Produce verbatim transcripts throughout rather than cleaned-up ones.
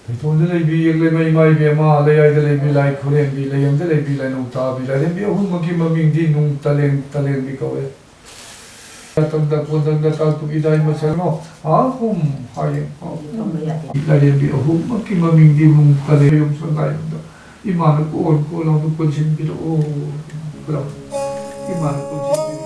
ꯂꯩꯇꯣꯟꯗ ꯂꯩꯕꯤ ꯌꯦꯛꯂꯦꯝꯕ ꯏꯃꯥ ꯏꯕꯦꯝꯃ, ꯂꯩꯌꯥꯏꯗ ꯂꯩꯕꯤ ꯂꯥꯏ ꯈꯨꯔꯦꯝꯕꯤ, ꯂꯩꯌꯝꯗ ꯂꯩꯕꯤ ꯂꯥꯏꯅꯧ ꯇꯥꯕꯤ, ꯂꯥꯏꯔꯦꯝꯕꯤ ꯑꯍꯨꯝꯃꯛꯀꯤ ꯃꯃꯤꯡꯗꯤ ꯅꯨꯡ ꯇꯂꯦꯡ, ꯇꯂꯦꯡꯕꯤ ꯀꯧꯋꯦ꯫ ꯇꯝꯗ ꯀꯣꯟꯗꯪꯗ ꯇꯥꯛꯄꯒꯤ ꯗꯥꯏ ꯃꯁꯦꯜꯅꯣ ꯑꯍꯨꯝ ꯍꯥꯏꯌꯦ꯫ ꯂꯥꯏꯔꯦꯝꯕꯤ ꯑꯍꯨꯝꯃꯛꯀꯤ ꯃꯃꯤꯡꯗꯤ ꯅꯨꯡ ꯇꯂꯦꯡ ꯌꯨꯝ ꯁꯪꯒꯥꯏꯕꯗ ꯏꯃꯥꯅ ꯀꯣꯟ ꯀꯣꯟ ꯂꯥꯎꯅ ꯀꯣꯟꯁꯤꯟꯕꯤꯔꯛꯑꯣ꯫ ꯏꯃꯥꯅ ꯀꯣꯟꯁꯤꯟꯕꯤꯔꯛꯑꯣ꯫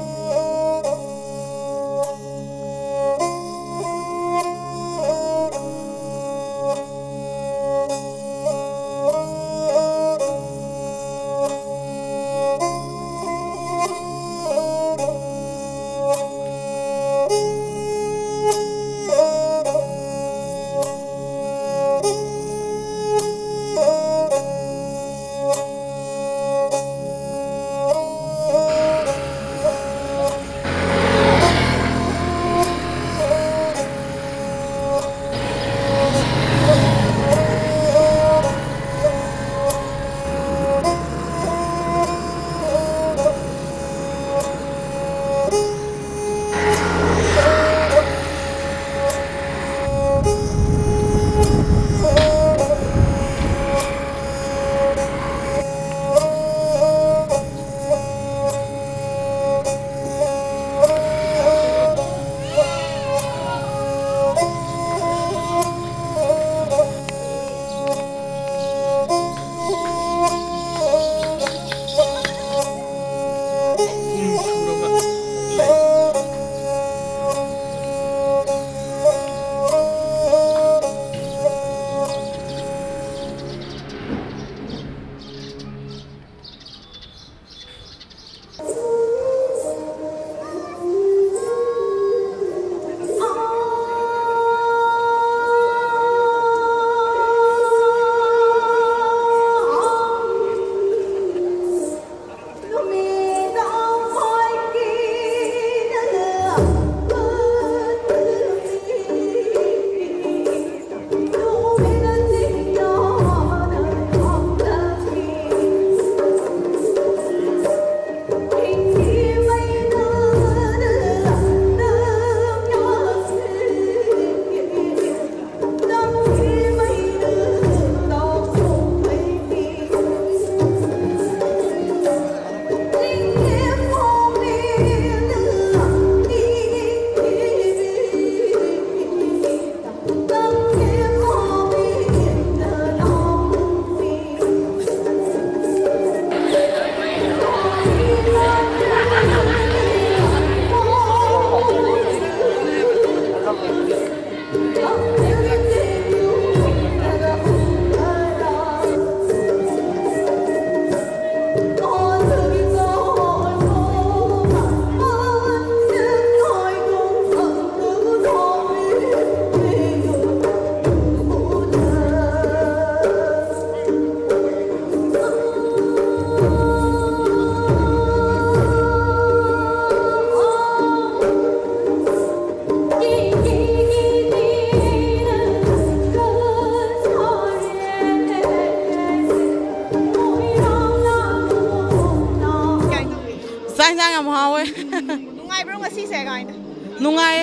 ꯅꯨꯡꯉꯥꯏ꯫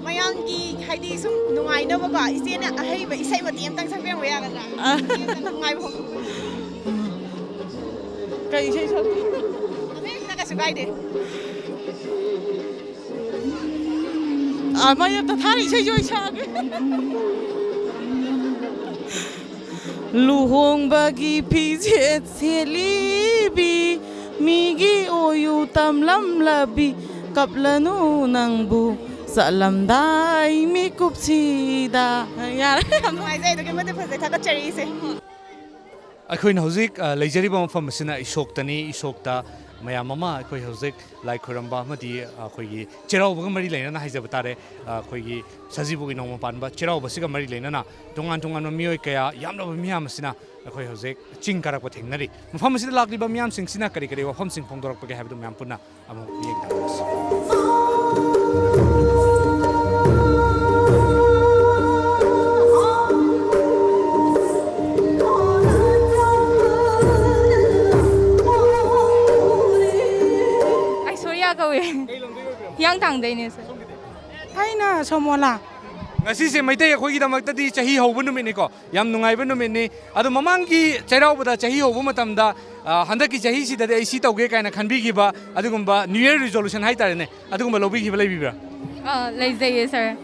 ꯃꯌꯥꯝꯒꯤ ꯍꯥꯏꯗꯤ ꯁꯨꯝ ꯅꯨꯡꯉꯥꯏꯅꯕꯀꯣ, ꯏꯆꯦꯅ ꯑꯍꯩꯕ ꯏꯁꯩ ꯃꯇꯦꯛ ꯑꯃꯇꯪ ꯁꯛꯄꯤꯔꯝꯕ ꯌꯥꯒꯗ꯭ꯔꯥ? ꯑ꯫ ꯏꯆꯦꯅ ꯅꯨꯡꯉꯥꯏꯕ ꯍꯧ- ꯀꯩ ꯏꯁꯩ ꯁꯛꯇꯣꯏꯅꯣ? ꯑꯃ ꯍꯦꯛꯇ ꯀꯩꯁꯨ ꯀꯥꯏꯗꯦ꯫ ꯑ, ꯃꯌꯦꯞꯇ ꯊꯥꯔ ꯏꯁꯩꯁꯨ ꯑꯩ ꯁꯛꯑꯒꯦ꯫ ꯂꯨꯍꯣꯡꯕꯒꯤ ꯐꯤꯖꯦꯠ ꯁꯦꯠꯂꯤꯕꯤ, ꯃꯤꯒꯤ ꯑꯣꯏꯌꯨ ꯇꯝꯂꯝꯂꯕꯤ, ꯀꯞꯂꯅꯨ ꯅꯪꯕꯨ ꯆꯠꯂꯝꯗꯥꯏ ꯃꯤꯀꯨꯞꯁꯤꯗ꯫ ꯌꯥꯔꯦ꯫ ꯅꯨꯡꯉꯥꯏꯖꯩ, ꯑꯗꯨꯛꯀꯤ ꯃꯇꯤꯛ ꯐꯖꯩ, ꯊꯥꯒꯠꯆꯔꯤ ꯏꯆꯦ꯫ ꯑꯩꯈꯣꯏꯅ ꯍꯧꯖꯤꯛ ꯑ, ꯂꯩꯖꯔꯤꯕ ꯃꯐꯝ ꯑꯁꯤꯅ ꯏꯁꯣꯛꯇꯅꯤ꯫ ꯏꯁꯣꯛꯇ ꯃꯌꯥꯝ ꯑꯃ ꯑꯩꯈꯣꯏ ꯍꯧꯖꯤꯛ ꯂꯥꯏ ꯈꯣꯏꯔꯝꯕ ꯑꯃꯗꯤ ꯑꯩꯈꯣꯏꯒꯤ ꯆꯩꯔꯥꯎꯕꯒ ꯃꯔꯤ ꯂꯩꯅꯅ ꯍꯥꯏꯖꯕ ꯇꯥꯔꯦ, ꯑꯩꯈꯣꯏꯒꯤ ꯁꯖꯤꯕꯨꯒꯤ ꯅꯣꯡꯃ ꯄꯥꯟꯕ ꯆꯩꯔꯥꯎꯕꯁꯤꯒ ꯃꯔꯤ ꯂꯩꯅꯅ ꯇꯣꯉꯥꯟ ꯇꯣꯉꯥꯟꯕ ꯃꯤꯑꯣꯏ ꯀꯌꯥ, ꯌꯥꯝꯂꯕ ꯃꯤꯌꯥꯝ ꯑꯁꯤꯅ ꯑꯩꯈꯣꯏ ꯍꯧꯖꯤꯛ ꯆꯤꯡ ꯀꯥꯔꯛꯄ ꯊꯦꯡꯅꯔꯤ꯫ ꯃꯐꯝ ꯑꯁꯤꯗ ꯂꯥꯛꯂꯤꯕ ꯃꯤꯌꯥꯝꯁꯤꯡꯁꯤꯅ ꯀꯔꯤ ꯀꯔꯤ ꯋꯥꯐꯝꯁꯤꯡ ꯐꯣꯡꯗꯣꯔꯛꯄꯒꯦ ꯍꯥꯏꯕꯗꯨ ꯃꯌꯥꯝ ꯄꯨꯟꯅ ꯑꯃꯨꯛ ꯃꯤꯠꯌꯦꯡ ꯇꯥꯔꯁꯤ꯫ ꯑꯥꯏꯁꯣꯔꯤꯌꯥ ꯀꯧꯋꯦ꯫ ꯍꯤꯌꯥꯡꯊꯥꯡꯗꯩꯅꯦ, ꯁꯥꯔ꯫ ꯑꯩꯅ ꯁꯣꯃꯣꯂꯥ꯫ ꯉꯁꯤꯁꯦ ꯃꯩꯇꯩ ꯑꯩꯈꯣꯏꯒꯤꯗꯃꯛꯇꯗꯤ ꯆꯍꯤ ꯍꯧꯕ ꯅꯨꯃꯤꯠꯅꯤꯀꯣ, ꯌꯥꯝ ꯅꯨꯡꯉꯥꯏꯕ ꯅꯨꯃꯤꯠꯅꯤ꯫ ꯑꯗꯣ ꯃꯃꯥꯡꯒꯤ ꯆꯩꯔꯥꯎꯕꯗ ꯆꯍꯤ ꯍꯧꯕ ꯃꯇꯝꯗ, ꯑ, ꯍꯟꯗꯛꯀꯤ ꯆꯍꯤꯁꯤꯗꯗꯤ ꯑꯩ ꯁꯤ ꯇꯧꯒꯦ ꯀꯥꯏꯅ ꯈꯟꯕꯤꯈꯤꯕ ꯑꯗꯨꯒꯨꯝꯕ New Year resolution ꯍꯥꯏꯇꯥꯔꯦꯅꯦ, ꯑꯗꯨꯒꯨꯝꯕ ꯂꯧꯕꯤꯈꯤꯕ ꯂꯩꯕꯤꯕ꯭ꯔꯥ? ꯑꯥ, ꯂꯩꯖꯩꯌꯦ, ꯁꯥꯔ꯫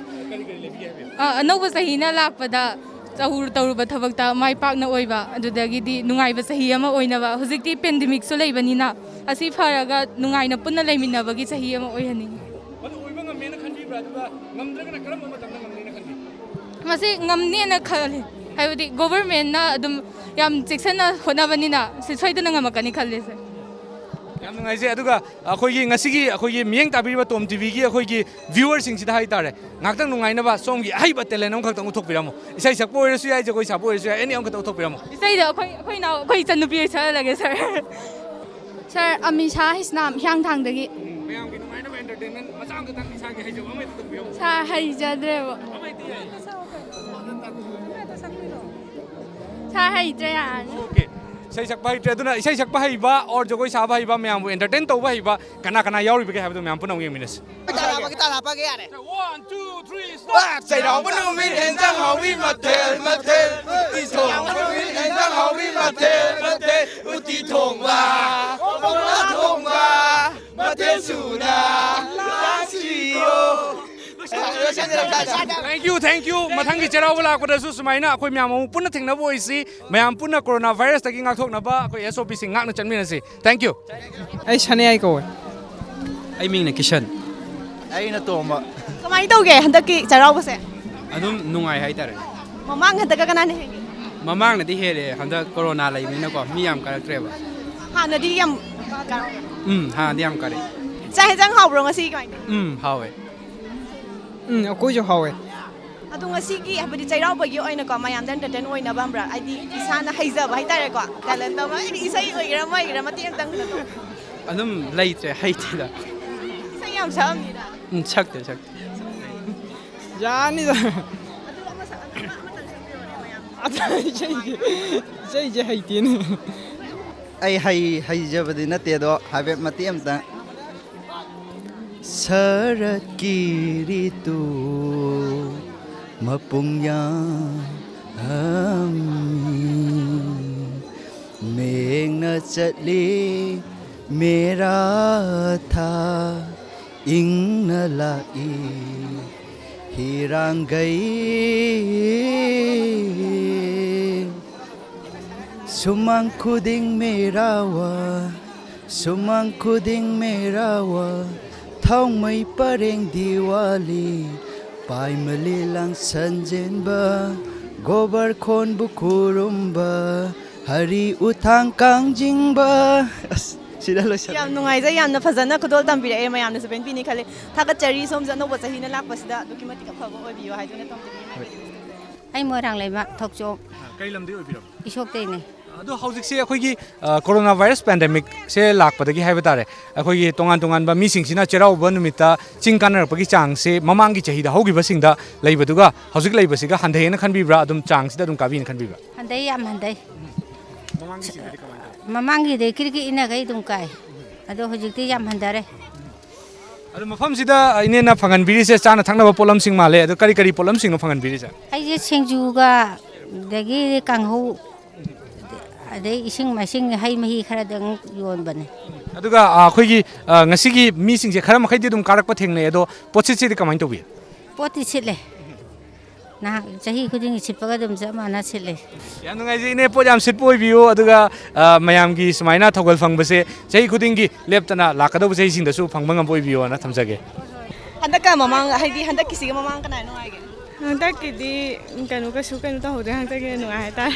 ꯑꯥ, ꯑꯅꯧꯕ ꯆꯍꯤꯅ ꯂꯥꯛꯄꯗ ꯇꯧꯔꯨ-, ꯇꯧꯔꯨꯕ ꯊꯕꯛꯇ ꯃꯥꯏ ꯄꯥꯛꯅ ꯑꯣꯏꯕ, ꯑꯗꯨꯗꯒꯤꯗꯤ ꯅꯨꯡꯉꯥꯏꯕ ꯆꯍꯤ ꯑꯃ ꯑꯣꯏꯅꯕ꯫ ꯍꯧꯖꯤꯛꯇꯤ ꯄꯦꯟꯗꯦꯃꯤꯛꯁꯨ ꯂꯩꯕꯅꯤꯅ, ꯑꯁꯤ ꯐꯔꯒ ꯅꯨꯡꯉꯥꯏꯅ ꯄꯨꯟꯅ ꯂꯩꯃꯤꯟꯅꯕꯒꯤ ꯆꯍꯤ ꯑꯃ ꯑꯣꯏꯍꯟꯅꯤꯡꯉꯤ꯫ ꯑꯗꯨ ꯑꯣꯏꯕ ꯉꯝꯃꯦꯅ ꯈꯟꯕꯤꯕ꯭ꯔꯥ? ꯑꯗꯨꯒ ꯉꯝꯗ꯭ꯔꯒꯅ ꯀꯔꯝꯕ ꯃꯇꯝꯗ ꯉꯝꯅꯦꯅ ꯈꯟꯕꯤ? ꯃꯁꯤ ꯉꯝꯅꯦꯅ ꯈꯜꯂꯤ, ꯍꯥꯏꯕꯗꯤ ꯒꯣꯚꯔꯃꯦꯟꯅ ꯑꯗꯨꯝ ꯌꯥꯝ ꯆꯦꯛꯁꯤꯟꯅ ꯍꯣꯠꯅꯕꯅꯤꯅ ꯁꯤ ꯁꯣꯏꯗꯅ ꯉꯝꯃꯛꯀꯅꯤ ꯈꯜꯂꯤ, ꯁꯥꯔ꯫ ꯌꯥꯝ ꯅꯨꯡꯉꯥꯏꯖꯩ꯫ ꯑꯗꯨꯒ ꯑꯩꯈꯣꯏꯒꯤ ꯉꯁꯤꯒꯤ ꯑꯩꯈꯣꯏꯒꯤ ꯃꯤꯠꯌꯦꯡ ꯇꯥꯕꯤꯔꯤꯕ ꯇꯣꯝ ꯇꯤꯚꯤꯒꯤ ꯑꯩꯈꯣꯏꯒꯤ ꯚ꯭ꯌꯨꯋꯔꯁꯤꯡꯁꯤꯗ ꯍꯥꯏꯇꯥꯔꯦ, ꯉꯥꯏꯍꯥꯛꯇꯪ ꯅꯨꯡꯉꯥꯏꯅꯕ ꯁꯣꯝꯒꯤ ꯑꯍꯩꯕ ꯇꯦꯂꯦꯟ ꯑꯃꯈꯛꯇꯪ ꯎꯠꯊꯣꯛꯄꯤꯔꯝꯃꯣ꯫ ꯏꯁꯩ ꯁꯛꯄ ꯑꯣꯏꯔꯁꯨ ꯌꯥꯏ, ꯖꯒꯣꯏ ꯁꯥꯕ ꯑꯣꯏꯔꯁꯨ ꯌꯥꯏ, ꯑꯦꯅꯤ ꯑꯃꯈꯛꯇꯪ ꯎꯠꯊꯣꯛꯄꯤꯔꯝꯃꯣ꯫ ꯏꯁꯩꯗ ꯑꯩꯈꯣꯏ, ꯑꯩꯈꯣꯏ ꯏꯅꯥꯎ, ꯑꯩꯈꯣꯏ ꯏꯆꯟꯅꯨꯄꯤ ꯑꯣꯏ ꯁꯛꯍꯜꯂꯒꯦ, ꯁꯥꯔ꯫ ꯁꯥꯔ, ꯑꯃꯤꯁꯥ ꯍꯩꯁꯅꯥꯝ, ꯍꯤꯌꯥꯡꯊꯥꯡꯗꯒꯤ꯫ ꯃꯌꯥꯝꯒꯤ ꯅꯨꯡꯉꯥꯏꯅꯕ ꯑꯦꯟꯇꯔꯇꯦꯟꯃꯦꯟ ꯃꯆꯥ ꯑꯃꯈꯛꯇꯪ ꯏꯁꯥꯒꯤ ꯍꯩꯖꯕ ꯑꯃ ꯍꯦꯛꯇ ꯇꯧꯕꯤꯔꯝꯃꯣ꯫ ꯁꯥꯔ, ꯍꯩꯖꯗ꯭ꯔꯦꯕ꯫ ꯑꯃ ꯍꯦꯛꯇ ꯌꯥꯏ꯫ ꯁꯥꯔ, ꯍꯩꯇ꯭ꯔꯦ, ꯌꯥꯔꯅꯤ꯫ ꯑꯣꯀꯦ꯫ ꯏꯁꯩ ꯁꯛꯄ ꯍꯩꯇ꯭ꯔꯦ, ꯑꯗꯨꯅ ꯏꯁꯩ ꯁꯛꯄ ꯍꯩꯕ ꯑꯣꯔ ꯖꯒꯣꯏ ꯁꯥꯕ ꯍꯩꯕ, ꯃꯌꯥꯝꯕꯨ ꯑꯦꯟꯇꯔꯇꯦꯟ ꯇꯧꯕ ꯍꯩꯕ ꯀꯅꯥ ꯀꯅꯥ ꯌꯥꯎꯔꯤꯕꯒꯦ ꯍꯥꯏꯕꯗꯣ ꯃꯌꯥꯝ ꯄꯨꯟꯅ ꯑꯃꯨꯛ ꯌꯦꯡꯃꯤꯟꯅꯁꯤ꯫ One, two, three, start. ꯆꯩꯔꯥꯎꯕ ꯅꯨꯃꯤꯠ ꯍꯦꯟꯖꯥꯡ ꯍꯥꯎꯋꯤ ꯃꯊꯦꯜ ꯃꯊꯦꯜ, ꯎꯇꯤ ꯊꯣꯡꯕ ꯅꯨꯃꯤꯠ ꯍꯦꯟꯖꯥꯡ ꯍꯥꯎꯋꯤ ꯃꯊꯦꯜ ꯃꯊꯦꯜ, ꯎꯇꯤ ꯊꯣꯡꯕ, ꯀꯣꯡꯁꯥ ꯊꯣꯡꯕ, ꯃꯊꯦꯜ ꯁꯨꯅ ꯂꯥꯡꯁꯤꯌꯣ꯫ Thank you, thank you. ꯃꯊꯪꯒꯤ ꯆꯩꯔꯥꯎꯕ ꯂꯥꯛꯄꯗꯁꯨ ꯁꯨꯃꯥꯏꯅ ꯑꯩꯈꯣꯏ ꯃꯌꯥꯝ ꯑꯃꯨꯛ ꯄꯨꯟꯅ ꯊꯦꯡꯅꯕ ꯑꯣꯏꯁꯤ꯫ ꯃꯌꯥꯝ ꯄꯨꯟꯅ ꯀꯣꯔꯣꯅꯥ ꯚꯥꯏꯔꯁꯇꯒꯤ ꯉꯥꯛꯊꯣꯛꯅꯕ ꯑꯩꯈꯣꯏ S O P ꯁꯤꯡ ꯉꯥꯛꯅ ꯆꯠꯃꯤꯟꯅꯁꯤ꯫ Thank you. ꯑꯩ ꯁꯅꯤꯌꯥꯏ ꯀꯧꯋꯦ꯫ ꯑꯩ ꯃꯤꯡꯅ ꯀꯤꯁꯟ꯫ ꯑꯩꯅ ꯇꯣꯝꯕ꯫ ꯀꯃꯥꯏꯅ ꯇꯧꯒꯦ ꯍꯟꯗꯛꯀꯤ ꯆꯩꯔꯥꯎꯕꯁꯦ? ꯑꯗꯨꯝ ꯅꯨꯡꯉꯥꯏ ꯍꯥꯏꯇꯥꯔꯦ꯫ ꯃꯃꯥꯡ ꯍꯟꯗꯛꯀ ꯀꯅꯥꯅ ꯍꯦꯟꯒꯦ? ꯃꯃꯥꯡꯅꯗꯤ ꯍꯦꯜꯂꯦ, ꯍꯟꯗꯛ ꯀꯣꯔꯣꯅꯥ ꯂꯩꯕꯅꯤꯅꯀꯣ, ꯃꯤ ꯌꯥꯝ ꯀꯥꯔꯛꯇ꯭ꯔꯦꯕ꯫ ꯍꯥꯟꯅꯗꯤ ꯌꯥꯝ ꯀꯥꯔꯛꯑꯦ꯫ ꯎꯝ, ꯍꯥꯟꯅꯗꯤ ꯌꯥꯝ ꯀꯥꯔꯛꯑꯦ꯫ ꯆꯥꯛ ꯍꯦꯟꯖꯥꯡ ꯍꯥꯎꯕ꯭ꯔꯣ ꯉꯁꯤ ꯀꯃꯥꯏꯅ ꯇꯧꯒꯦ? ꯎꯝ, ꯍꯥꯎꯋꯦ꯫ ꯎꯝ, ꯑꯩꯈꯣꯏꯁꯨ ꯍꯥꯎꯋꯦ꯫ ꯑꯗꯣ ꯉꯁꯤꯒꯤ ꯍꯥꯏꯕꯗꯤ ꯆꯩꯔꯥꯎꯕꯒꯤ ꯑꯣꯏꯅꯀꯣ, ꯃꯌꯥꯝꯗ ꯑꯦꯟꯇꯔꯇꯦꯟ ꯑꯣꯏꯅꯕ ꯑꯃꯔ, ꯍꯥꯏꯗꯤ ꯏꯁꯥꯅ ꯍꯩꯖꯕ ꯍꯥꯏꯇꯥꯔꯦꯀꯣ, ꯇꯦꯂꯦꯟ ꯑꯃ, ꯍꯥꯏꯗꯤ ꯏꯁꯩ ꯑꯣꯏꯒꯦꯔꯥ ꯑꯃ ꯑꯣꯏꯒꯦꯔꯥ ꯃꯇꯦꯛ ꯑꯃꯇꯪ ꯑꯗꯨꯝ ꯂꯩꯇ꯭ꯔꯦ, ꯍꯩꯇꯦꯗ꯫ ꯏꯁꯩ ꯌꯥꯝ ꯁꯛꯑꯝꯅꯤꯗ꯫ ꯎꯝ, ꯁꯛꯇꯦ, ꯁꯛꯇꯦ꯫ ꯌꯥꯅꯤꯗ꯫ ꯑꯗꯨ ꯑꯃ ꯁꯛ-, ꯑꯗꯨ ꯑꯃ-, ꯑꯃꯇꯪ ꯁꯛꯄꯤꯔꯣꯅꯦ ꯃꯌꯥꯝ꯫ ꯑꯗꯨ ꯏꯁꯩꯁꯦ, ꯏꯁꯩꯁꯦ ꯍꯩꯇꯦꯅꯦ꯫ ꯑꯩ ꯍꯩ-, ꯍꯩꯖꯕꯗꯤ ꯅꯠꯇꯦ, ꯑꯗꯣ ꯍꯥꯏꯐꯦꯠ ꯃꯇꯦꯛ ꯑꯃꯇꯪ꯫ ꯁꯔꯠꯀꯤ ꯔꯤꯇꯨ ꯃꯄꯨꯡ ꯌꯥꯝꯃꯤ, ꯃꯦꯡꯅ ꯆꯠꯂꯤ ꯃꯦꯔꯥ ꯊꯥ, ꯏꯪꯅ ꯂꯥꯛꯏ ꯍꯤꯔꯥꯡꯒꯩ꯫ ꯁꯨꯃꯥꯡ ꯈꯨꯗꯤꯡ ꯃꯦꯔꯥꯋꯥ, ꯁꯨꯃꯥꯡ ꯈꯨꯗꯤꯡ ꯃꯦꯔꯥꯋꯥ, ꯊꯥꯎꯃꯩ ꯄꯔꯦꯡ ꯗꯤꯋꯥꯂꯤ, ꯄꯥꯏꯃꯂꯤ ꯂꯥꯡꯁꯟꯖꯤꯟꯕ, ꯒꯣꯕꯔ ꯈꯣꯟꯕꯨ ꯈꯨꯔꯨꯝꯕ, ꯍꯔꯤ ꯎꯊꯥꯡ ꯀꯥꯡꯖꯤꯡꯕ꯫ ꯑꯁ, ꯁꯤꯗ ꯂꯣꯏꯁꯜꯂꯦ꯫ ꯌꯥꯝ ꯅꯨꯡꯉꯥꯏꯖꯩ, ꯌꯥꯝꯅ ꯐꯖꯅ ꯈꯨꯗꯣꯜ ꯇꯝꯕꯤꯔꯛꯑꯦ, ꯃꯌꯥꯝꯅꯁꯨ ꯄꯦꯟꯕꯤꯅꯤ ꯈꯜꯂꯤ꯫ ꯊꯥꯒꯠꯆꯔꯤ꯫ ꯁꯣꯝꯁꯨ ꯑꯅꯧꯕ ꯆꯍꯤꯅ ꯂꯥꯛꯄꯁꯤꯗ ꯑꯗꯨꯛꯀꯤ ꯃꯇꯤꯛ ꯑꯐꯕ ꯑꯣꯏꯕꯤꯌꯨ ꯍꯥꯏꯗꯨꯅ ꯇꯝꯖꯅꯤꯡꯉꯤ꯫ ꯑꯩ ꯃꯣꯏꯔꯥꯡ ꯂꯩꯃ ꯊꯣꯛꯆꯣꯝ꯫ ꯑ, ꯀꯩ ꯂꯝꯗꯒꯤ ꯑꯣꯏꯕꯤꯔꯕ? ꯏꯁꯣꯛꯇꯩꯅꯦ꯫ ꯑꯗꯣ ꯍꯧꯖꯤꯛꯁꯦ ꯑꯩꯈꯣꯏꯒꯤ, ꯑ, ꯀꯣꯔꯣꯅꯥ ꯚꯥꯏꯔꯁ ꯄꯦꯟꯗꯦꯃꯤꯛꯁꯦ ꯂꯥꯛꯄꯗꯒꯤ ꯍꯥꯏꯕ ꯇꯥꯔꯦ, ꯑꯩꯈꯣꯏꯒꯤ ꯇꯣꯉꯥꯟ ꯇꯣꯉꯥꯟꯕ ꯃꯤꯁꯤꯡꯁꯤꯅ ꯆꯩꯔꯥꯎꯕ ꯅꯨꯃꯤꯠꯇ ꯆꯤꯡ ꯀꯥꯟꯅꯔꯛꯄꯒꯤ ꯆꯥꯡꯁꯦ ꯃꯃꯥꯡꯒꯤ ꯆꯍꯤꯗ ꯍꯧꯈꯤꯕꯁꯤꯡꯗ ꯂꯩꯕꯗꯨꯒ ꯍꯧꯖꯤꯛ ꯂꯩꯕꯁꯤꯒ ꯍꯟꯊꯩꯌꯦꯅ ꯈꯟꯕꯤꯕ꯭ꯔꯥ, ꯑꯗꯨꯝ ꯆꯥꯡꯁꯤꯗ ꯑꯗꯨꯝ ꯀꯥꯕꯤꯅ ꯈꯟꯕꯤꯕ꯭ꯔꯥ? ꯍꯟꯊꯩ, ꯌꯥꯝ ꯍꯟꯊꯩ꯫ ꯃꯃꯥꯡꯒꯤꯁꯤꯡꯗꯨꯗꯤ ꯀꯃꯥꯏꯅ ꯇꯧꯏ? ꯃꯃꯥꯡꯒꯤꯗꯩ ꯀ꯭ꯔꯤꯛ ꯀ꯭ꯔꯤꯛ ꯏꯟꯅꯈꯩ ꯑꯗꯨꯝ ꯀꯥꯏ꯫ ꯑꯗꯣ ꯍꯧꯖꯤꯛꯇꯤ ꯌꯥꯝ ꯍꯟꯊꯔꯦ꯫ ꯑꯗꯣ ꯃꯐꯝꯁꯤꯗ ꯏꯅꯦꯅ ꯐꯪꯍꯟꯕꯤꯔꯤꯁꯦ ꯆꯥꯅ ꯊꯛꯅꯕ ꯄꯣꯠꯂꯝꯁꯤꯡ ꯃꯥꯜꯂꯦ꯫ ꯑꯗꯣ ꯀꯔꯤ ꯀꯔꯤ ꯄꯣꯠꯂꯝꯁꯤꯡꯅꯣ ꯐꯪꯍꯟꯕꯤꯔꯤꯁꯦ? ꯑꯩꯁꯦ ꯁꯤꯡꯖꯨꯒ, ꯑꯗꯒꯤ ꯀꯥꯡꯍꯧ, ꯑꯗꯩ ꯏꯁꯤꯡ ꯃꯥꯏꯁꯤꯡ, ꯍꯩ ꯃꯍꯤ ꯈꯔꯗꯪ ꯌꯣꯟꯕꯅꯦ꯫ ꯑꯗꯨꯒ, ꯑ, ꯑꯩꯈꯣꯏꯒꯤ, ꯑ, ꯉꯁꯤꯒꯤ ꯃꯤꯁꯤꯡꯁꯦ ꯈꯔ ꯃꯈꯩꯗꯤ ꯑꯗꯨꯝ ꯀꯥꯔꯛꯄ ꯊꯦꯡꯅꯩ꯫ ꯑꯗꯣ ꯄꯣꯠꯁꯤꯠꯁꯤꯗꯤ ꯀꯃꯥꯏꯅ ꯇꯧꯕꯤ? ꯄꯣꯠꯇꯤ ꯁꯤꯠꯂꯦ꯫ ꯅꯍꯥꯛ ꯆꯍꯤ ꯈꯨꯗꯤꯡꯒꯤ ꯁꯤꯠꯄꯒ ꯑꯗꯨꯝ ꯆꯞ ꯃꯥꯟꯅ ꯁꯤꯠꯂꯦ꯫ ꯌꯥꯝ ꯅꯨꯡꯉꯥꯏꯖꯩ ꯏꯅꯦ, ꯄꯣꯠ ꯌꯥꯝ ꯁꯤꯠꯄ ꯑꯣꯏꯕꯤꯌꯨ꯫ ꯑꯗꯨꯒ, ꯑ, ꯃꯌꯥꯝꯒꯤ ꯁꯨꯃꯥꯏꯅ ꯊꯧꯒꯜ ꯐꯪꯕꯁꯦ ꯆꯍꯤ ꯈꯨꯗꯤꯡꯒꯤ ꯂꯦꯞꯇꯅ ꯂꯥꯛꯀꯗꯧꯕ ꯆꯍꯤꯁꯤꯡꯗꯁꯨ ꯐꯪꯕ ꯉꯝꯕ ꯑꯣꯏꯕꯤꯌꯣꯅ ꯊꯝꯖꯒꯦ꯫ ꯍꯟꯗꯛꯀ ꯃꯃꯥꯡ, ꯍꯥꯏꯗꯤ ꯍꯟꯗꯛꯀꯤꯁꯤꯒ ꯃꯃꯥꯡ ꯀꯅꯥ ꯅꯨꯡꯉꯥꯏꯒꯦ? ꯍꯟꯗꯛꯀꯤꯗꯤ ꯀꯩꯅꯣ, ꯀꯩꯁꯨ ꯀꯩꯅꯣ ꯇꯧꯍꯧꯗꯦ꯫ ꯍꯟꯗꯛꯀꯤ ꯅꯨꯡꯉꯥꯏ ꯍꯥꯏꯇꯥꯔꯦ꯫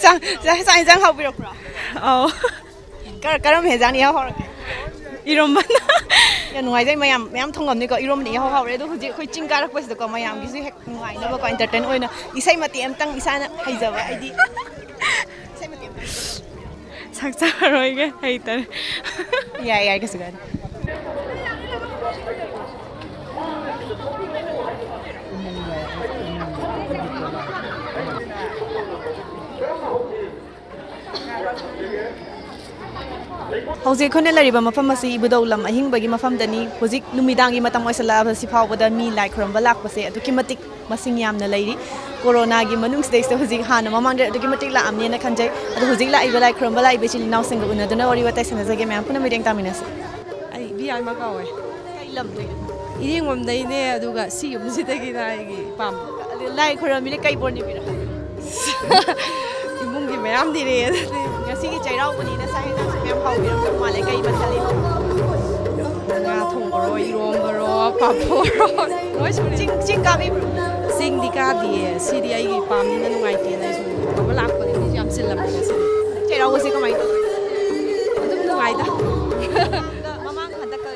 ꯆꯥꯛ, ꯆꯥꯛ, ꯆꯥꯛ ꯏꯟꯖꯥꯡ ꯍꯥꯎꯕꯤꯔꯛꯄ꯭ꯔꯣ? ꯑꯧ꯫ ꯀꯔ-, ꯀꯔꯝꯕ ꯍꯦꯟꯖꯥꯡꯅ ꯏꯍꯥꯎ ꯍꯥꯎꯔꯒꯦ? ꯏꯔꯣꯝꯕꯅ꯫ ꯌꯥꯝ ꯅꯨꯡꯉꯥꯏꯖꯩ, ꯃꯌꯥꯝ ꯃꯌꯥꯝ ꯊꯣꯡꯉꯝꯅꯤꯀꯣ, ꯏꯔꯣꯝꯕꯅ ꯏꯍꯥꯎ ꯍꯥꯎꯔꯦ꯫ ꯑꯗꯣ ꯍꯧꯖꯤꯛ ꯑꯩꯈꯣꯏ ꯆꯤꯡ ꯀꯥꯔꯛꯄꯁꯤꯗꯀꯣ, ꯃꯌꯥꯝꯒꯤꯁꯨ ꯍꯦꯛ ꯅꯨꯡꯉꯥꯏꯅꯕꯀꯣ, entertain ꯑꯣꯏꯅ ꯏꯁꯩ ꯃꯇꯦꯛ ꯑꯃꯇꯪ ꯏꯁꯥꯅ ꯍꯩꯖꯕ, ꯑꯩꯗꯤ ꯏꯁꯩ ꯃꯇꯦꯛ ꯑꯃꯇꯪ꯫ ꯁꯛꯆꯔꯔꯣꯏꯒꯦ, ꯍꯩꯇꯔꯦ꯫ ꯌꯥꯏ, ꯌꯥꯏ, ꯀꯩꯁꯨ ꯀꯥꯏꯗꯦ꯫ ꯍꯧꯖꯤꯛ ꯑꯩꯈꯣꯏꯅ ꯂꯩꯔꯤꯕ ꯃꯐꯝ ꯑꯁꯤ ꯏꯕꯨꯙꯧ ꯂꯝ ꯑꯍꯤꯡꯕꯒꯤ ꯃꯐꯝꯗꯅꯤ꯫ ꯍꯧꯖꯤꯛ ꯅꯨꯃꯤꯗꯥꯡꯒꯤ ꯃꯇꯝ ꯑꯣꯏꯁꯜꯂꯛꯑꯕꯁꯤ ꯐꯥꯎꯕꯗ ꯃꯤ ꯂꯥꯏ ꯈꯨꯔꯨꯝꯕ ꯂꯥꯛꯄꯁꯦ ꯑꯗꯨꯛꯀꯤ ꯃꯇꯤꯛ ꯃꯁꯤꯡ ꯌꯥꯝꯅ ꯂꯩꯔꯤ꯫ ꯀꯣꯔꯣꯅꯥꯒꯤ ꯃꯅꯨꯡꯁꯤꯗꯩꯁꯤꯗ ꯍꯧꯖꯤꯛ ꯍꯥꯟꯅ ꯃꯃꯥꯡꯗ ꯑꯗꯨꯛꯀꯤ ꯃꯇꯤꯛ ꯂꯥꯛꯑꯝꯅꯦꯅ ꯈꯟꯖꯩ꯫ ꯑꯗꯣ ꯍꯧꯖꯤꯛ ꯂꯥꯛꯏꯕ ꯂꯥꯏ ꯈꯨꯔꯨꯝꯕ ꯂꯥꯛꯏꯕ ꯏꯆꯤꯜ ꯏꯅꯥꯎꯁꯤꯡꯒ ꯎꯅꯗꯨꯅ ꯋꯥꯔꯤ ꯋꯥꯇꯥꯏ ꯁꯥꯟꯅꯖꯒꯦ꯫ ꯃꯌꯥꯝ ꯄꯨꯟꯅ ꯃꯤꯠꯌꯦꯡ ꯇꯥꯃꯤꯟꯅꯁꯤ꯫ ꯑꯩ ꯕꯤꯌꯥꯏꯃ ꯀꯧꯋꯦ꯫ ꯀꯩ ꯂꯝꯗꯒꯤ? ꯏꯔꯦꯡꯕꯝꯗꯩꯅꯦ, ꯑꯗꯨꯒ ꯁꯤ ꯌꯨꯝꯁꯤꯗꯒꯤꯅ ꯑꯩꯒꯤ ꯏꯄꯥꯝ꯫ ꯑꯗꯨ ꯂꯥꯏ ꯈꯨꯔꯨꯝꯃꯤꯅ ꯀꯩ ꯕꯣꯔ ꯅꯤꯕꯤꯔꯣ? ꯏꯃꯨꯡꯒꯤ ꯃꯌꯥꯝ ꯅꯤꯔꯛꯑꯦ ꯑꯗꯨꯗꯤ꯫ ꯉꯁꯤꯒꯤ ꯆꯩꯔꯥꯎꯕꯅꯤꯅ ꯆꯥꯛ ꯌꯦꯟꯁꯥꯡꯁꯨ ꯃꯌꯥꯝ ꯍꯥꯎꯕꯤꯔꯝꯗꯧ ꯃꯥꯜꯂꯦ꯫ ꯀꯩ ꯃꯊꯦꯜ ꯂꯩꯕ? ꯉꯥ ꯊꯣꯡꯕꯔꯣ, ꯏꯔꯣꯝꯕꯔꯣ, ꯄꯥꯐꯣꯔꯔꯣ? ꯂꯣꯏ ꯁꯨꯔꯦ꯫ ꯆꯤꯡ, ꯆꯤꯡ ꯀꯥꯕꯤꯕ꯭ꯔꯣ? ꯆꯤꯡꯗꯤ ꯀꯥꯗꯤꯌꯦ꯫ ꯁꯤꯗꯤ ꯑꯩꯒꯤ ꯏꯄꯥꯝꯅꯤꯅ ꯅꯨꯡꯉꯥꯏꯇꯦꯅ ꯑꯩ ꯁꯨꯝ ꯀꯣꯏꯕ ꯂꯥꯛꯄꯅꯦ꯫ ꯃꯤꯁꯨ ꯌꯥꯝ ꯆꯤꯜꯂꯝꯃꯦ ꯉꯁꯤꯗꯤ꯫ ꯆꯩꯔꯥꯎꯕꯁꯦ ꯀꯃꯥꯏꯅ ꯇꯧꯒꯦ? ꯑꯗꯨꯝ ꯅꯨꯡꯉꯥꯏꯗ꯫ ꯃꯃꯥꯡ ꯍꯟꯗꯛꯀ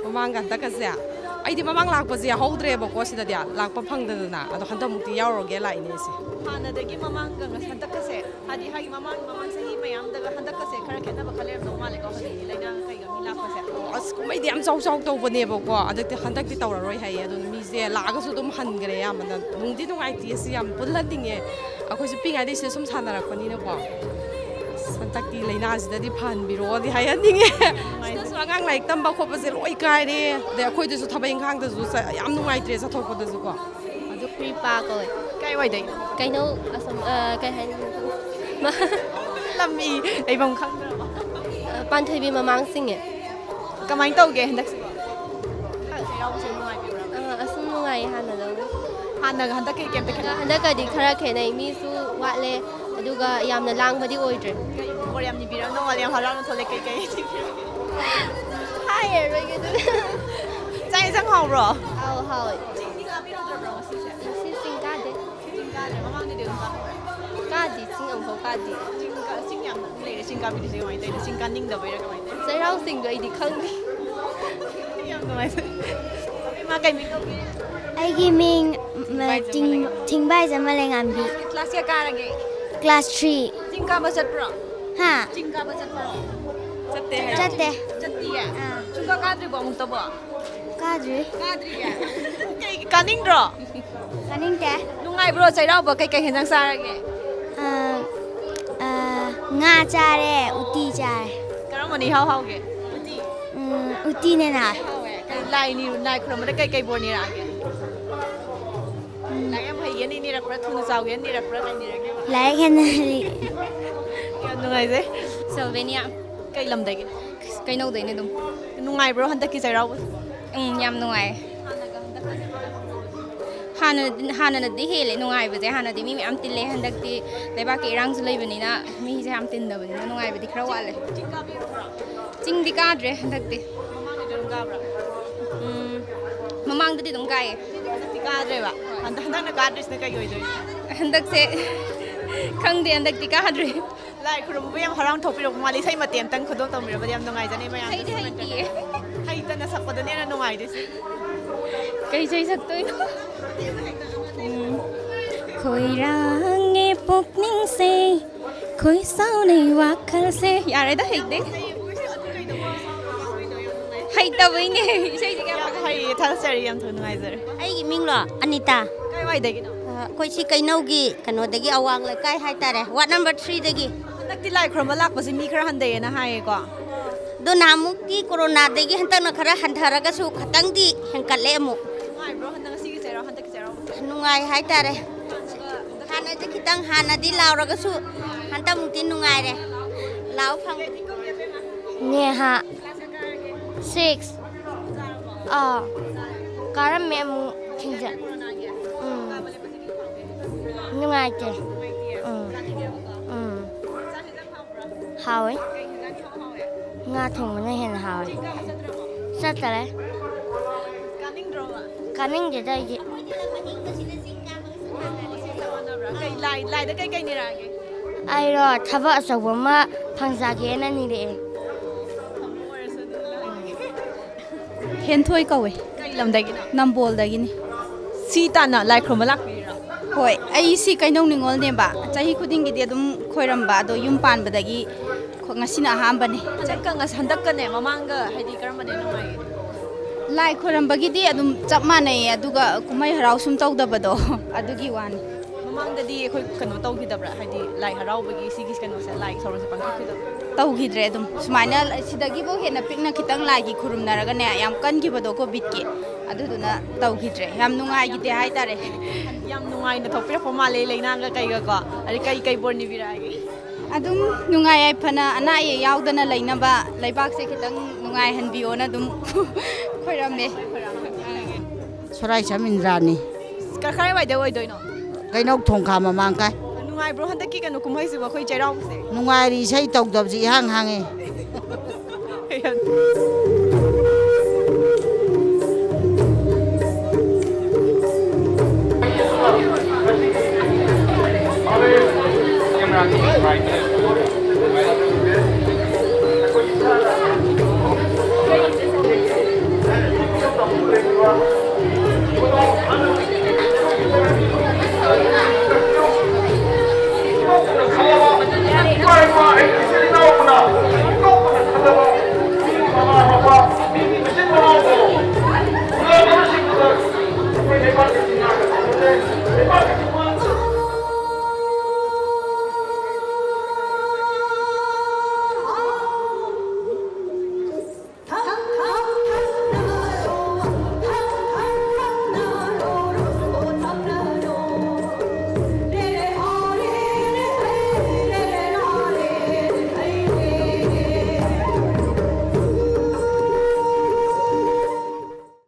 ꯃꯃꯥꯡꯒ ꯍꯟꯗꯛꯀꯁꯦ? ꯑꯩꯗꯤ ꯃꯃꯥꯡ ꯂꯥꯛꯄꯁꯦ ꯌꯥꯎꯍꯧꯗ꯭ꯔꯦꯕꯀꯣ ꯁꯤꯗꯗꯤ, ꯂꯥꯛꯄ ꯐꯪꯗꯗꯅ꯫ ꯑꯗꯣ ꯍꯟꯗꯛꯃꯨꯛꯇꯤ ꯌꯥꯎꯔꯨꯔꯒꯦ ꯂꯥꯛꯏꯅꯦ ꯑꯩꯁꯦ꯫ ꯍꯥꯟꯅꯗꯒꯤ ꯃꯃꯥꯡꯒ ꯍꯟꯗꯛꯀꯁꯦ, ꯍꯥꯏꯗꯤ, ꯍꯥꯏꯗꯤ ꯃꯃꯥꯡ, ꯃꯃꯥꯡ ꯆꯍꯤ ꯃꯌꯥꯝꯗꯒ ꯍꯟꯗꯛꯀꯁꯦ ꯈꯔ ꯈꯦꯠꯅꯕ ꯈꯔ ꯂꯩꯔꯝꯗꯧ ꯃꯥꯜꯂꯦꯀꯣ, ꯍꯧꯖꯤꯛꯇꯤ ꯂꯥꯏꯅꯥ ꯀꯩꯒ ꯃꯤ ꯂꯥꯛꯄꯁꯦ꯫ ꯑꯁ, ꯀꯨꯝꯍꯩꯗꯤ ꯌꯥꯝ ꯆꯥꯎ ꯆꯥꯎ ꯇꯧꯕꯅꯦꯕꯀꯣ, ꯍꯟꯗꯛꯇꯤ, ꯍꯟꯗꯛꯇꯤ ꯇꯧꯔꯔꯣꯏ ꯍꯥꯏꯌꯦ꯫ ꯑꯗꯨꯅ ꯃꯤꯁꯦ ꯂꯥꯛꯑꯒꯁꯨ ꯑꯗꯨꯝ ꯍꯟꯈ꯭ꯔꯦ ꯑꯌꯥꯝꯕꯅ꯫ ꯅꯨꯡꯗꯤ ꯅꯨꯡꯉꯥꯏꯇꯦ, ꯑꯁꯤ ꯌꯥꯝ ꯄꯨꯜꯍꯟꯅꯤꯡꯉꯦ꯫ ꯑꯩꯈꯣꯏꯁꯨ ꯄꯤꯛꯏꯉꯩꯗꯩ ꯁꯤꯗ ꯁꯨꯝ ꯁꯥꯟꯅꯔꯛꯄꯅꯤꯅꯀꯣ꯫ ꯑꯁ, ꯍꯟꯗꯛꯇꯤ ꯂꯥꯏꯅꯥꯁꯤꯗꯗꯤ ꯐꯍꯟꯕꯤꯔꯛꯑꯣꯗꯤ ꯍꯥꯏꯍꯟꯅꯤꯡꯉꯦ꯫ ꯁꯤꯗꯁꯨ ꯑꯉꯥꯡ ꯂꯥꯏꯔꯤꯛ ꯇꯝꯕ ꯈꯣꯠꯄꯁꯦ ꯂꯣꯏ ꯀꯥꯏꯔꯦ꯫ ꯑꯗꯩ ꯑꯩꯈꯣꯏꯗꯁꯨ ꯊꯕꯛ ꯏꯪꯈꯥꯡꯗꯁꯨ ꯆ-, ꯌꯥꯝ ꯅꯨꯡꯉꯥꯏꯇ꯭ꯔꯦ ꯆꯠꯊꯣꯛꯄꯗꯁꯨꯀꯣ꯫ ꯑꯗꯨ ꯀ꯭ꯔꯤꯄꯥ ꯀꯧꯋꯦ꯫ ꯀꯥꯏꯋꯥꯏꯗꯩ? ꯀꯩꯅꯣ, ꯑꯁꯣꯝ, ꯑ, ꯀꯩ ꯍꯥꯏꯅꯤ? ꯂꯝ ꯃꯤ ꯂꯩꯐꯝ ꯈꯪꯗ꯭ꯔꯕꯣ? ꯑ, ꯄꯥꯟꯊꯣꯏꯕꯤ ꯃꯃꯥꯡ ꯆꯤꯡꯉꯦ꯫ ꯀꯃꯥꯏꯅ ꯇꯧꯒꯦ ꯍꯟꯗꯛꯁꯤꯕꯣ? ꯆꯩꯔꯥꯎꯕꯁꯦ ꯅꯨꯡꯉꯥꯏꯕꯤꯕ꯭ꯔꯥ? ꯑ, ꯑꯁꯨꯝ ꯅꯨꯡꯉꯥꯏꯌꯦ ꯍꯥꯟꯅꯗꯧꯅ꯫ ꯍꯥꯟꯅꯒ ꯍꯟꯗꯛꯀ ꯀꯩꯝꯇ ꯈꯦꯠꯅ-, ꯍꯟꯗꯛꯀꯗꯤ ꯈꯔ ꯈꯦꯠꯅꯩ, ꯃꯤꯁꯨ ꯋꯥꯠꯂꯦ, ꯑꯗꯨꯒ ꯌꯥꯝꯅ ꯂꯥꯡꯕꯗꯤ ꯑꯣꯏꯗ꯭ꯔꯦ꯫ ꯀꯩ ꯈꯕꯔ ꯌꯥꯝ ꯅꯤꯕꯤꯔꯝꯗꯧ ꯃꯥꯜꯂꯦ, ꯌꯥꯝ ꯍꯔꯥꯎꯅ ꯊꯣꯛꯂꯛꯑꯦ꯫ ꯀꯩꯀꯩ? ꯍꯥꯏꯔꯔꯣꯏꯒꯦ ꯑꯗꯨꯗꯤ꯫ ꯆꯥꯛ ꯌꯦꯟꯁꯥꯡ ꯍꯥꯎꯕ꯭ꯔꯣ? ꯑꯥꯎ, ꯍꯥꯎꯋꯦ꯫ ꯆꯤꯡꯗꯤ ꯀꯥꯕꯤꯔꯨꯗ꯭ꯔꯕ꯭ꯔꯣ ꯉꯁꯤꯁꯦ? ꯉꯁꯤ ꯆꯤꯡ ꯀꯥꯗꯦ꯫ ꯆꯤꯡ ꯀꯥꯗ꯭ꯔꯦ, ꯃꯃꯥꯡꯗꯗꯤ ꯑꯗꯨꯝ ꯀꯥꯕꯤꯕ꯭ꯔꯥ? ꯀꯥꯗꯦ, ꯆꯤꯡ ꯑꯃꯨꯛꯐꯥꯎ ꯀꯥꯗꯦ꯫ ꯆꯤꯡ ꯀꯥ-, ꯆꯤꯡ ꯌꯥꯝꯅ ꯑꯗꯨꯝ ꯂꯩꯔꯦ, ꯆꯤꯡ ꯀꯥꯕꯤꯗ꯭ꯔꯤꯁꯦ ꯀꯃꯥꯏꯅ ꯇꯧꯔꯤꯅꯣ? ꯆꯤꯡ ꯀꯥꯅꯤꯡꯗꯕꯩꯔꯥ ꯀꯃꯥꯏꯅ ꯇꯧꯔꯤꯅꯣ? ꯆꯩꯔꯥꯎ ꯆꯤꯡꯗꯣ ꯑꯩꯗꯤ ꯈꯪꯗꯦ꯫ ꯌꯥꯝ ꯅꯨꯡꯉꯥꯏꯖꯔꯦ꯫ ꯏꯃꯥ, ꯀꯩ ꯃꯤꯡ ꯀꯧꯒꯦ? ꯑꯩꯒꯤ ꯃꯤꯡ, ꯎꯝ, ꯊꯤꯡꯕꯥꯏꯖꯝ ꯊꯤꯡ-, ꯃꯂꯦꯉꯥꯝꯕꯤ꯫ ꯊꯤꯡꯕꯥꯏꯖꯝ ꯃꯂꯦꯉꯥꯝꯕꯤ꯫ ꯀ꯭ꯂꯥꯁ ꯀꯌꯥ ꯀꯥꯔꯒꯦ? Class three. ꯆꯤꯡ ꯀꯥꯕ ꯆꯠꯄ꯭ꯔꯣ? ꯍꯥ? ꯆꯤꯡ ꯀꯥꯕ ꯆꯠꯄ꯭ꯔꯣ? ꯆꯠꯇꯦ ꯍꯥꯏꯌꯣ꯫ ꯆꯠꯇꯦ꯫ ꯆꯠꯇꯤꯌꯦ? ꯑꯥ꯫ ꯁꯨꯡꯀꯥ ꯀꯥꯗ꯭ꯔꯤꯕꯣ ꯑꯃꯨꯛꯇꯕꯣ? ꯀꯥꯗ꯭ꯔꯤ꯫ ꯀꯥꯗ꯭ꯔꯤꯌꯦ? ꯀꯩ, ꯀꯥꯅꯤꯡꯗ꯭ꯔꯣ? ꯀꯥꯅꯤꯡꯗꯦ꯫ ꯅꯨꯡꯉꯥꯏꯕ꯭ꯔꯣ ꯆꯩꯔꯥꯎꯕ? ꯀꯩꯀꯩ ꯍꯦꯟꯖꯥꯡ ꯆꯥꯔꯒꯦ? ꯑꯥ, ꯑꯥ, ꯉꯥ ꯆꯥꯔꯦ, ꯎꯇꯤ ꯆꯥꯔꯦ꯫ ꯀꯔꯝꯕꯅ ꯏꯍꯥꯎ ꯍꯥꯎꯒꯦ? ꯎꯇꯤ? ꯎꯝ, ꯎꯇꯤꯅ ꯍꯦꯟꯅ ꯍꯥꯎꯋꯦ꯫ ꯍꯥꯎꯋꯦ꯫ ꯀꯩ ꯂꯥꯏ ꯅꯤꯔ-, ꯂꯥꯏ ꯈꯨꯔꯨꯝꯕꯗ ꯀꯩꯀꯩ ꯕꯣꯔ ꯅꯤꯔꯛꯑꯒꯦ? ꯎꯝ꯫ ꯂꯥꯏꯔꯤꯛ ꯌꯥꯝ ꯍꯩꯒꯦꯅ ꯅꯤꯔꯛꯄ꯭ꯔꯥ? ꯊꯨꯅ ꯆꯥꯎꯒꯦꯅ ꯅꯤꯔꯛꯄ꯭ꯔꯥ? ꯀꯩ ꯅꯤꯔꯛꯀꯦꯕ? ꯂꯥꯏꯔꯤꯛ ꯍꯦꯟꯅ ꯍꯩ꯫ ꯌꯥꯝ ꯅꯨꯡꯉꯥꯏꯖꯩ꯫ ꯁꯤꯜꯚꯦꯅꯤꯌꯥ꯫ ꯀꯩ ꯂꯝꯗꯒꯤ? ꯀꯩꯅꯧꯗꯩꯅꯦ ꯑꯗꯨꯝ꯫ ꯅꯨꯡꯉꯥꯏꯕ꯭ꯔꯣ ꯍꯟꯗꯛꯀꯤ ꯆꯩꯔꯥꯎꯕꯁꯤꯕꯣ? ꯎꯝ, ꯌꯥꯝ ꯅꯨꯡꯉꯥꯏ꯫ ꯍꯥꯟꯅꯒ ꯍꯟꯗꯛꯀꯗꯤ? ꯍꯥꯟꯅ, ꯍꯥꯟꯅꯅꯗꯤ ꯍꯦꯜꯂꯦ ꯅꯨꯡꯉꯥꯏꯕꯁꯦ꯫ ꯍꯥꯟꯅꯗꯤ ꯃꯤ ꯃꯌꯥꯝ ꯇꯤꯜꯂꯦ, ꯍꯟꯗꯛꯇꯤ ꯂꯩꯕꯥꯛꯀꯤ ꯏꯔꯥꯡꯁꯨ ꯂꯩꯕꯅꯤꯅ ꯃꯤꯁꯦ ꯌꯥꯝ ꯇꯤꯟꯗꯕꯅꯤꯅ ꯅꯨꯡꯉꯥꯏꯕꯗꯤ ꯈꯔ ꯋꯥꯠꯂꯦ꯫ ꯆꯤꯡ ꯀꯥꯕꯤꯔꯨꯕ꯭ꯔꯣ? ꯆꯤꯡꯗꯤ ꯀꯥꯗ꯭ꯔꯦ ꯍꯟꯗꯛꯇꯤ꯫ ꯃꯃꯥꯡꯗꯗꯤ ꯑꯗꯨꯝ ꯀꯥꯕ꯭ꯔꯥ? ꯎꯝ, ꯃꯃꯥꯡꯗꯗꯤ ꯑꯗꯨꯝ ꯀꯥꯏꯌꯦ꯫ ꯍꯟꯗꯛꯇꯤ ꯀꯥꯗ꯭ꯔꯦꯕ? ꯍꯣꯏ꯫ ꯍꯟꯗꯛ-, ꯍꯟꯗꯛꯅ ꯀꯥꯗ꯭ꯔꯤꯁꯤꯅ ꯀꯩꯒꯤ ꯑꯣꯏꯗꯣꯏꯅꯣ? ꯍꯟꯗꯛꯁꯦ ꯈꯪꯗꯦ, ꯍꯟꯗꯛꯇꯤ ꯀꯥꯗ꯭ꯔꯦ꯫ ꯂꯥꯏ ꯈꯨꯔꯨꯝꯕꯕꯨ ꯌꯥꯝ ꯍꯔꯥꯎꯅ ꯊꯣꯛꯄꯤꯔꯛꯄ ꯃꯥꯜꯂꯤ꯫ ꯏꯁꯩ ꯃꯇꯦꯛ ꯑꯃꯇꯪ ꯈꯨꯗꯣꯜ ꯇꯝꯕꯤꯔꯕꯗꯤ ꯌꯥꯝ ꯅꯨꯡꯉꯥꯏꯖꯅꯤ ꯃꯌꯥꯝꯗꯁꯨ꯫ ꯏꯁꯩꯗꯤ ꯍꯩꯇꯤꯌꯦ꯫ ꯍꯩꯇꯅ ꯁꯛꯄꯗꯅ ꯍꯦꯟꯅ ꯅꯨꯡꯉꯥꯏꯗꯣꯏꯁꯦ꯫ ꯀꯩ ꯏꯁꯩ ꯁꯛꯇꯣꯏꯅꯣ? ꯎꯝ꯫ ꯈꯣꯏꯔꯥꯡꯉꯦ ꯄꯨꯛꯅꯤꯡꯁꯦ, ꯈꯣꯏ ꯁꯥꯎꯅꯩ ꯋꯥꯈꯜꯁꯦ꯫ ꯌꯥꯔꯦꯗ, ꯍꯩꯇꯦ꯫ ꯇꯧꯕꯩꯅꯦ꯫ ꯏꯁꯩꯁꯦ ꯀꯌꯥ ꯌꯥꯝ ꯍꯩꯌꯦ, ꯊꯥꯒꯠꯆꯔꯤ, ꯌꯥꯝ ꯊꯨꯅ ꯅꯨꯡꯉꯥꯏꯖꯔꯦ꯫ ꯑꯩꯒꯤ ꯃꯤꯡꯂꯣ? ꯑꯅꯤꯇꯥ꯫ ꯀꯥꯏꯋꯥꯏꯗꯒꯤꯅꯣ? ꯑ, ꯑꯩꯈꯣꯏ ꯁꯤ ꯀꯩꯅꯧꯒꯤ ꯀꯩꯅꯣꯗꯒꯤ, ꯑꯋꯥꯡ ꯂꯩꯀꯥꯏ ꯍꯥꯏꯇꯥꯔꯦ, ꯋꯥꯔꯗ ꯅꯝꯕꯔ ꯊ꯭ꯔꯤꯗꯒꯤ꯫ ꯍꯟꯗꯛꯇꯤ ꯂꯥꯏ ꯈꯨꯔꯨꯝꯕ ꯂꯥꯛꯄꯁꯦ ꯃꯤ ꯈꯔ ꯍꯟꯊꯩꯌꯦꯅ ꯍꯥꯏꯌꯦꯀꯣ? ꯑꯗꯣ ꯅꯍꯥꯟꯃꯨꯛꯇꯤ ꯀꯣꯔꯣꯅꯥꯗꯒꯤ ꯍꯟꯗꯛꯅ ꯈꯔ ꯍꯟꯊꯔꯒꯁꯨ ꯈꯇꯪꯗꯤ ꯍꯦꯟꯀꯠꯂꯦ ꯑꯃꯨꯛ꯫ ꯅꯨꯡꯉꯥꯏꯕ꯭ꯔꯣ ꯍꯟꯗꯛ, ꯉꯁꯤꯒꯤ ꯆꯩꯔꯥꯎ, ꯍꯟꯗꯛꯀꯤ ꯆꯩꯔꯥꯎꯕ? ꯅꯨꯡꯉꯥꯏ ꯍꯥꯏꯇꯥꯔꯦ꯫ ꯍꯥꯟꯅꯗꯤ ꯈꯤꯇꯪ, ꯍꯥꯟꯅꯗꯤ ꯂꯥꯎꯔꯒꯁꯨ ꯍꯟꯗꯛꯃꯨꯛꯇꯤ ꯅꯨꯡꯉꯥꯏꯔꯦ꯫ ꯂꯥꯎ ꯐꯪ-, ꯅꯦꯍꯥ, ꯁꯤꯛꯁ꯫ ꯑꯥ, ꯀꯥꯔꯝꯃꯦ ꯑꯃꯨꯛ ꯊꯤꯡꯖ-, ꯎꯝ꯫ ꯅꯨꯡꯉꯥꯏꯇꯦ꯫ ꯎꯝ꯫ ꯎꯝ꯫ ꯍꯥꯎꯋꯦ꯫ ꯉꯥ ꯊꯣꯡꯕꯅ ꯍꯦꯟꯅ ꯍꯥꯎꯋꯦ꯫ ꯆꯠꯇꯔꯦ꯫ ꯀꯥꯅꯤꯡꯗꯦꯗ ꯑꯩꯗꯤ꯫ ꯀꯩ ꯂꯥꯏ-, ꯂꯥꯏꯗ ꯀꯩ ꯀꯩ ꯅꯤꯔꯛꯑꯒꯦ? ꯑꯩꯔꯣ, ꯊꯕꯛ ꯑꯆꯧꯕ ꯑꯃ ꯐꯪꯖꯒꯦꯅ ꯅꯤꯔꯛꯑꯦ꯫ ꯍꯦꯟꯊꯣꯏ ꯀꯧꯋꯦ꯫ ꯀꯩ ꯂꯝꯗꯒꯤꯅꯣ? ꯅꯝꯕꯣꯜꯗꯒꯤꯅꯤ꯫ ꯁꯤ ꯇꯥꯟꯅ ꯂꯥꯏ ꯈꯨꯔꯨꯝꯕ ꯂꯥꯛꯄꯤꯔꯤꯔꯣ? ꯍꯣꯏ, ꯑꯩ ꯁꯤ ꯀꯩꯅꯧ ꯅꯤꯉꯣꯜꯅꯦꯕ꯫ ꯆꯍꯤ ꯈꯨꯗꯤꯡꯒꯤꯗꯤ ꯑꯗꯨꯝ ꯈꯣꯏꯔꯝꯕ, ꯑꯗꯣ ꯌꯨꯝ ꯄꯥꯟꯕꯗꯒꯤ ꯈꯣ-, ꯉꯁꯤꯅ ꯑꯍꯥꯟꯕꯅꯤ꯫ ꯍꯟꯗꯛꯀ ꯉꯁ-, ꯍꯟꯗꯛꯀꯅꯦ, ꯃꯃꯥꯡꯒ ꯍꯥꯏꯗꯤ ꯀꯔꯝꯕꯅ ꯅꯨꯡꯉꯥꯏꯒꯦ? ꯂꯥꯏ ꯈꯣꯏꯔꯝꯕꯒꯤꯗꯤ ꯑꯗꯨꯝ ꯆꯞ ꯃꯥꯟꯅꯩꯌꯦ, ꯑꯗꯨꯒ ꯀꯨꯝꯍꯩ ꯍꯔꯥꯎ ꯁꯨꯝ ꯇꯧꯗꯕꯗꯣ ꯑꯗꯨꯒꯤ ꯋꯥꯅꯤ꯫ ꯃꯃꯥꯡꯗꯗꯤ ꯑꯩꯈꯣꯏ ꯀꯩꯅꯣ ꯇꯧꯈꯤꯗꯕ꯭ꯔꯥ? ꯍꯥꯏꯗꯤ ꯂꯥꯏ ꯍꯔꯥꯎꯕꯒꯤ ꯁꯤꯒꯤ ꯀꯩꯅꯣꯁꯦ, ꯂꯥꯏꯒꯤ ꯊꯧꯔꯝꯁꯦ ꯄꯥꯡꯊꯣꯛꯈꯤꯗꯕ꯭ꯔꯥ? ꯇꯧꯈꯤꯗ꯭ꯔꯦ꯫ ꯑꯗꯨꯝ ꯁꯨꯃꯥꯏꯅ ꯁꯤꯗꯒꯤꯐꯥꯎ ꯍꯦꯟꯅ ꯄꯤꯛꯅ ꯈꯤꯇꯪ ꯂꯥꯏꯒꯤ ꯈꯨꯔꯨꯝꯅꯔꯒꯅꯦ, ꯌꯥꯝ ꯀꯟꯈꯤꯕꯗꯣ ꯀꯣꯚꯤꯗꯀꯤ, ꯑꯗꯨꯗꯨꯅ ꯇꯧꯈꯤꯗ꯭ꯔꯦ꯫ ꯌꯥꯝ ꯅꯨꯡꯉꯥꯏꯈꯤꯗꯦ ꯍꯥꯏꯇꯥꯔꯦ꯫ ꯌꯥꯝ ꯅꯨꯡꯉꯥꯏꯅ ꯊꯣꯛꯄꯤꯔꯛꯄ ꯃꯥꯜꯂꯦ, ꯂꯩꯅꯥꯒ ꯀꯩꯒꯀꯣ꯫ ꯑꯗꯩ ꯀꯩ ꯀꯩ ꯕꯣꯔ ꯅꯤꯕꯤꯔꯛꯑꯒꯦ? ꯑꯗꯨꯝ ꯅꯨꯡꯉꯥꯏ ꯌꯥꯏꯐꯅ, ꯑꯅꯥ ꯑꯌꯦꯛ ꯌꯥꯎꯗꯅ ꯂꯩꯅꯕ, ꯂꯩꯕꯥꯛꯁꯦ ꯈꯤꯇꯪ ꯅꯨꯡꯉꯥꯏꯍꯟꯕꯤꯌꯣꯅ ꯑꯗꯨꯝ ꯈꯣꯏꯔꯝꯃꯦ꯫ ꯁꯣꯔꯥꯏꯁꯝ ꯏꯟꯗ꯭ꯔꯥꯅꯤ꯫ ꯀ-, ꯀꯗꯥꯏꯋꯥꯏꯗ ꯑꯣꯏꯗꯣꯏꯅꯣ? ꯀꯩꯅꯧ ꯊꯣꯡꯈꯥ ꯃꯃꯥꯡ ꯀꯥꯏ꯫ ꯅꯨꯡꯉꯥꯏꯕ꯭ꯔꯣ ꯍꯟꯗꯛꯀꯤ ꯀꯩꯅꯣ ꯀꯨꯝꯍꯩꯁꯤꯕꯨ, ꯑꯩꯈꯣꯏ ꯆꯩꯔꯥꯎꯕꯁꯦ? ꯅꯨꯡꯉꯥꯏꯔꯤ, ꯏꯁꯩ ꯇꯧꯗꯕꯁꯤ ꯏꯍꯥꯡ ꯍꯥꯡꯉꯤ꯫